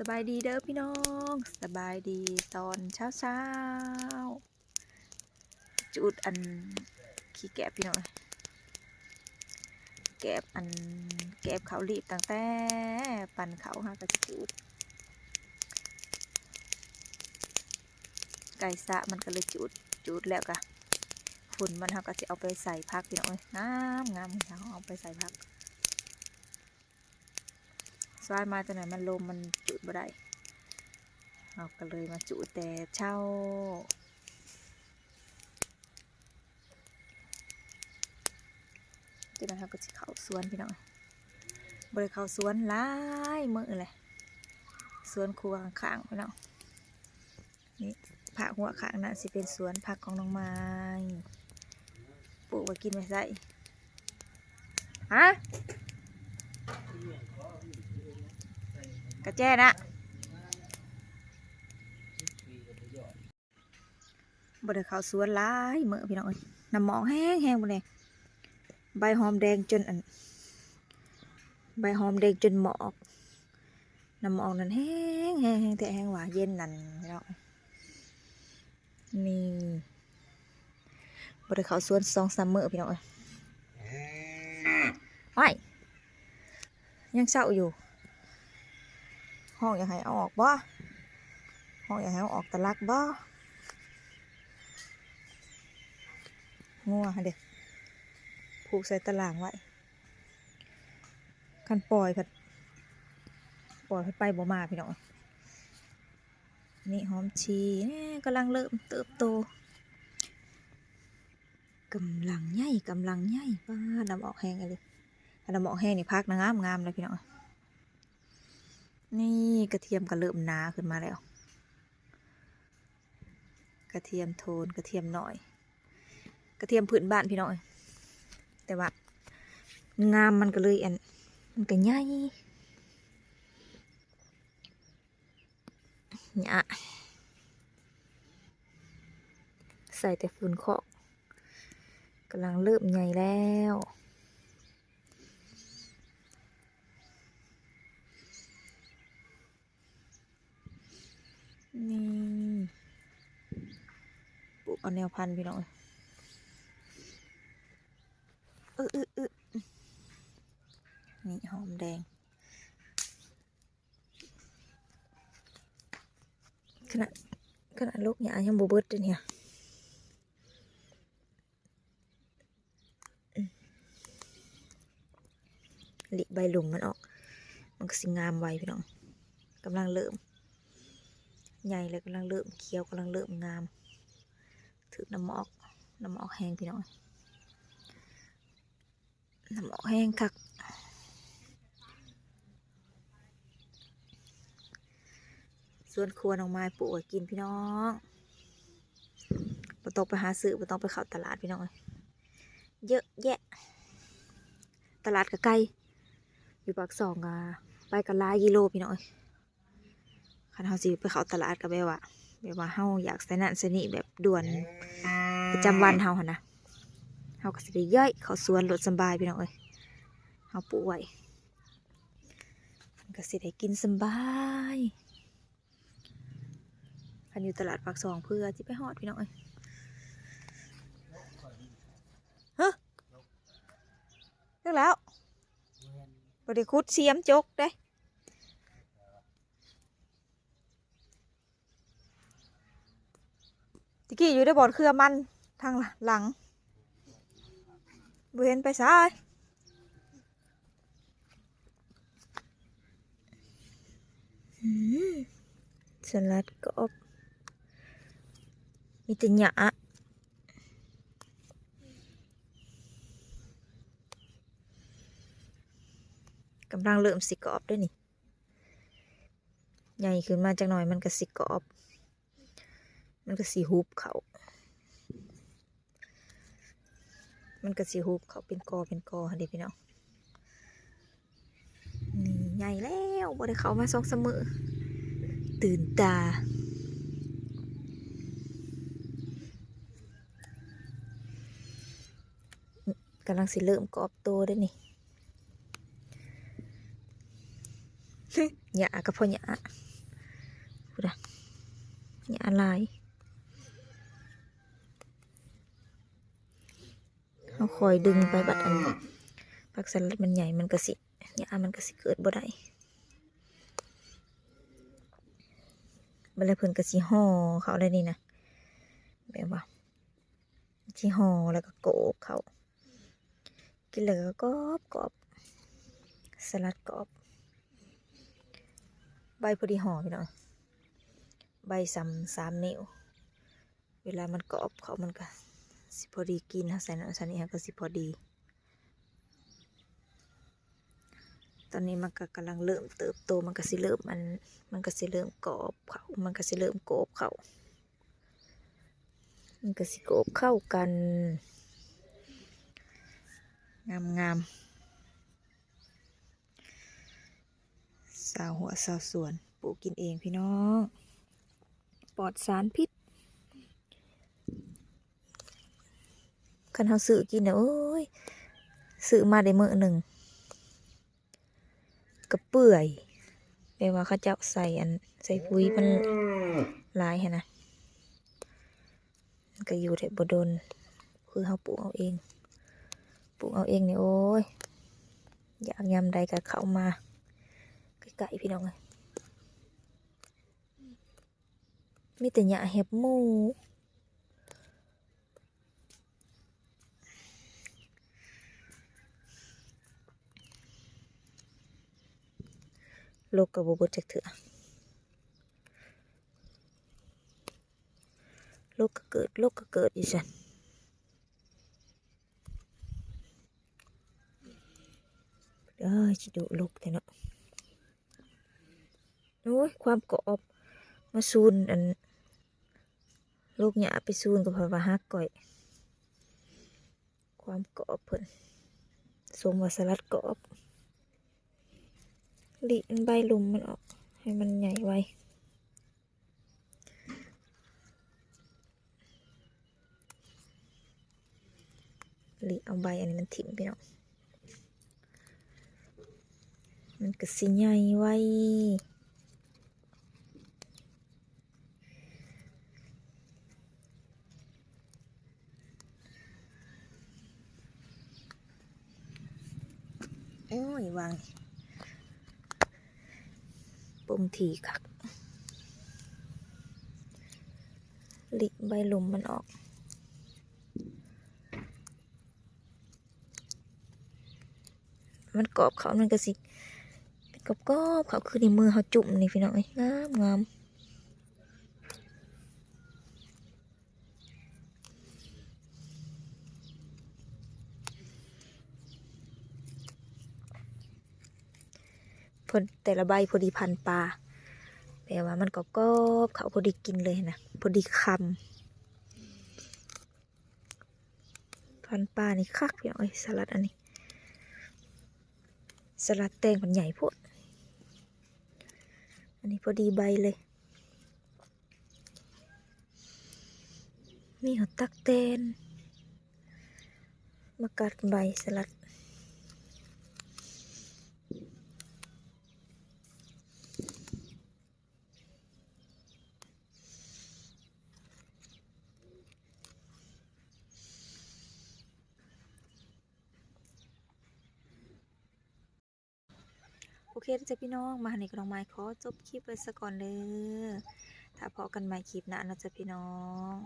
ສະບາຍດີເດີພີ່ນ້ອງ ສະບາຍດີຕອນເຊົ້າໆ. ຈູດອັນຂີ້ແກບພີ່ນ້ອງ ແກບອັນ ແກບເຂົ້າລີບ ຕັ້ງແຕ່ປັ່ນເຂົ້າ ເຮົາກໍຊິຈູດ ໃກ້ສະມັນກໍເລີຍຈູດ ຈູດແລ້ວກໍຝຸ່ນມັນ ເຮົາກໍຊິເອົາໄປໃສ່ຜັກພີ່ນ້ອງເອີຍ ງາມໆ ເຮົາເອົາໄປໃສ່ຜັກ. ສາຍມາແຕ່ນັ້ນມັນລົມ ມັນຈູດບໍ່ໄດ້ ເຮົາກໍເລີຍມາຈູດແຕ່ເຊົ້າ. ຈັ່ງນັ້ນເຮົາກໍຊິເຂົ້າສວນພີ່ນ້ອງ ບໍ່ໄດ້ເຂົ້າສວນຫຼາຍມື້ແຫຼະ ສວນຄົວຂ້າງໆ ພີ່ນ້ອງ. ນີ້ ພາກຫົວຂ້າງນັ້ນຊິເປັນສວນຜັກຂອງນ້ອງໄມ້ ປູກໄວ້ກິນໄວ້ໃຊ້. ຮະ? ກະແຈນະ ບໍ່ໄດ້ເຂົ້າສວນຫຼາຍມື້ພີ່ນ້ອງເອີຍ ນ້ຳໝອກແຮງໆ ພຸ້ນເດ ໃບຫອມແດງຈົນອັນ ໃບຫອມແດງຈົນໝອກ ນ້ຳໝອກນັ້ນແຮງໆ ແຮງແທ້ແຮງວ່າ ເຢັນນັ້ນພີ່ນ້ອງ. ນີ້ ບໍ່ໄດ້ເຂົ້າສວນສອງສາມມື້ພີ່ນ້ອງເອີຍ ວ້າຍ ຍັງເຊົ້າຢູ່ ຮ້ອງຢາກໃຫ້ເອົາອອກບໍ່? ຮ້ອງຢາກໃຫ້ເອົາອອກຕະຫຼັກບໍ່? ງົວຫັ້ນເດ ຜູກໃສ່ຕາລ່າງໄວ້. ຄັນປ່ອຍພັດ ປ່ອຍພັດໄປບໍ່ມາພີ່ນ້ອງ. ນີ້ຫອມຊີ ແນ່ ກຳລັງເລີ່ມເຕີບໂຕ ກຳລັງໃຫຍ່ ກຳລັງໃຫຍ່ ປາດ ນ້ຳອອກແຮງອີ່ຫຼີ. ຖ້ານ້ຳອອກແຮງນີ້ ຜັກນະງາມໆ ເລີຍພີ່ນ້ອງ. ນີ້ກະທຽມກໍເລີ່ມໜາຂຶ້ນມາແລ້ວ ກະທຽມໂທນ ກະທຽມນ້ອຍ ກະທຽມພື້ນບ້ານພີ່ນ້ອງເອີຍ ແຕ່ວ່າງາມ ມັນກໍເລີຍອັນ ມັນກໍໃຫຍ່ ຫຍ້າ ໃສ່ແຕ່ຝຸ່ນຄອກ ກຳລັງເລີ່ມໃຫຍ່ແລ້ວ. ນີ້ ປູກເອົາແນວພັນພີ່ນ້ອງເອີຍ ອຶໆໆ ນີ້ຫອມແດງ ຂະໜາດ ຂະໜາດລົກຫຍ້າຍັງບໍ່ເບິດເດ້ນີ້. ຫຼີກໃບລຸ່ມມັນອອກ ມັນກໍຊິງາມໄວພີ່ນ້ອງ. ກຳລັງເລີ່ມໃຫຍ່ແລ້ວ ກຳລັງເລີ່ມຂຽວ ກຳລັງເລີ່ມງາມ ຖືກນ້ຳໝອກ ນ້ຳໝອກແຮງພີ່ນ້ອງ ນ້ຳໝອກແຮງຄັກ. ສວນຄົວນ້ອງມາຍປູກໄວ້ກິນພີ່ນ້ອງ ບໍ່ຕ້ອງໄປຫາຊື້ ບໍ່ຕ້ອງໄປເຂົ້າຕະຫຼາດພີ່ນ້ອງເອີຍ ເຍາະແຍະ ຕະຫຼາດກໍໄກ ຢູ່ປາກຊ່ອງກໍໄປກໍຫຼາຍກິໂລພີ່ນ້ອງເອີຍ. ຄັນເຮົາຊິໄປເຂົ້າຕະຫຼາດກໍແບບວ່າ ແບບວ່າເຮົາຢາກໃສ່ນັ້ນໃສ່ນີ້ແບບດ່ວນປະຈຳວັນເຮົາຫັ້ນນະ ເຮົາກໍຊິໄດ້ຍ່ອຍເຂົ້າສວນໂລດສະບາຍພີ່ນ້ອງເອີຍ ເຮົາປູກໄວ້ ມັນກໍຊິໄດ້ກິນສະບາຍ. ຄັນຢູ່ຕະຫຼາດປາກຊ່ອງເພື່ອຊິໄປຮອດພີ່ນ້ອງເອີຍ ຮະ ເລິກແລ້ວ ບໍ່ໄດ້ຂຸດ ສຽມຈົກເດ້. ຕະກີ້ຢູ່ໃນບ່ອນເຄືອມັນທາງຫຼັງ ບໍ່ເຫັນໄປໃສ. ອືມ ສະຫຼັດກອບ ມີແຕ່ຫຍ້າ ກຳລັງເລີ່ມຊິກອບເດ້ນີ້. ໃຫຍ່ຂຶ້ນມາຈັກໜ່ອຍມັນກໍຊິກອບ ມັນກໍຊິຫຸບເຂົ້າ ມັນກໍຊິຫຸບເຂົ້າເປັນກໍເປັນກໍຫັ້ນເດ້ພີ່ນ້ອງ. ນີ້ໃຫຍ່ແລ້ວ ບໍ່ໄດ້ເຂົ້າມາສອງສາມມື້ ຕື່ນຕາ. ກຳລັງຊິເລີ່ມກອບໂຕເດ້ນີ້ ຫຍ້າກໍພໍຫຍ້າ ນະ ຫຍ້າຫຼາຍ ເຮົາຄ່ອຍດຶງໄປ ບັດອັນ ຜັກສະຫຼັດມັນໃຫຍ່ ມັນກໍຊິ ຫຍ້າມັນກໍຊິເກີດບໍ່ໄດ້. ບັດແລ້ວເພິ່ນກໍຊິຫໍ່ເຂົ້າໄດ້ນີ້ນະ ແບບວ່າຊິຫໍ່ແລ້ວກໍໂກບເຂົ້າ ກິນແລ້ວກໍກອບໆ ສະຫຼັດກອບ ໃບພໍດີຫໍ່ພີ່ນ້ອງ ໃບສ່ຳສາມນິ້ວ ເວລາມັນກອບເຂົ້າມັນກໍຊິພໍດີກິນ ເຮົາໃສ່ນັ້ນໃສ່ນີ້ເຮົາກໍຊິພໍດີ. ຕອນນີ້ມັນກໍກຳລັງເລີ່ມເຕີບໂຕ ມັນກໍຊິເລີ່ມອັນ ມັນກໍຊິເລີ່ມກອບເຂົ້າ ມັນກໍຊິເລີ່ມໂກບເຂົ້າ ມັນກໍຊິໂກບເຂົ້າກັນ ງາມໆ. ຊາວຮົ້ວຊາວສວນ ປູກກິນເອງພີ່ນ້ອງ ປອດສານພິດ. ຄັນເຮົາຊື້ກິນນະ ໂອ້ຍ ຊື້ມາໄດ້ມື້ໜຶ່ງກໍເປື່ອຍ ແປວ່າເຂົາເຈົ້າໃສ່ອັນ ໃສ່ປຸ໋ຍມັນຫຼາຍຫັ້ນນະ. ມັນກໍຢູ່ໄດ້ບໍ່ດົນ ຄືເຮົາປູກເອົາເອງ ປູກເອົາເອງນີ້ ໂອ້ຍ ຢາກຍາມໃດກໍເຂົ້າມາໃກ້ໆ ພີ່ນ້ອງເອີຍ ມີແຕ່ຫຍ້າແຮັບໝູ່ ລົກກໍບໍ່ເບິດຈັກເທື່ອ. ລົກກໍເກີດ ລົກກໍເກີດຢູ່ຊັ້ນ ເອີຍ ຊິດຸລົກແທ້ເນາະ. ໂອ້ຍ ຄວາມກອບມາຊູນ ອັນ ລົກຫຍ້າໄປຊູນກໍເພາະວ່າຮັກກ້ອຍ ຄວາມກອບເພິ່ນ ສົມວ່າສະຫຼັດກອບ. ລິໃບລຸ່ມມັນອອກໃຫ້ມັນໃຫຍ່ໄວ ລິເອົາໃບອັນນີ້ມັນຖິ້ມ ພີ່ນ້ອງ ມັນກໍຊິໃຫຍ່ໄວ. ໂອ້ຍ ວາງປົງຖີ່ຄັກ ລິໃບລຸ່ມມັນອອກ. ມັນກອບເຂົ້າ ມັນກໍຊິເປັນກອບໆເຂົ້າ ຄືໃນມືເຮົາຈຸ້ມນີ້ ພີ່ນ້ອງເອີຍ ງາມໆ. ເພິ່ນແຕ່ລະໃບພໍດີພັນປາ ແປວ່າມັນກອບໆເຂົ້າ ພໍດີກິນເລີຍນະ ພໍດີຄຳ. ພັນປານີ້ຄັກ ພີ່ນ້ອງເອີຍ ສະຫຼັດອັນນີ້ ສະຫຼັດແຕງມັນໃຫຍ່ໂພດ ອັນນີ້ພໍດີໃບເລີຍ ມີຮອດຕັກແຕນ ມາກັດໃບສະຫຼັດ. ໂອເຄເດີຈ້າພີ່ນ້ອງ ມາຮອດນີ້ກໍນ້ອງມາຍຂໍຈົບຄລິບໄວ້ຊະກ່ອນເດີ ຖ້າພໍ້ກັນໃໝ່ຄລິບໜ້າເນາະຈ້າພີ່ນ້ອງ.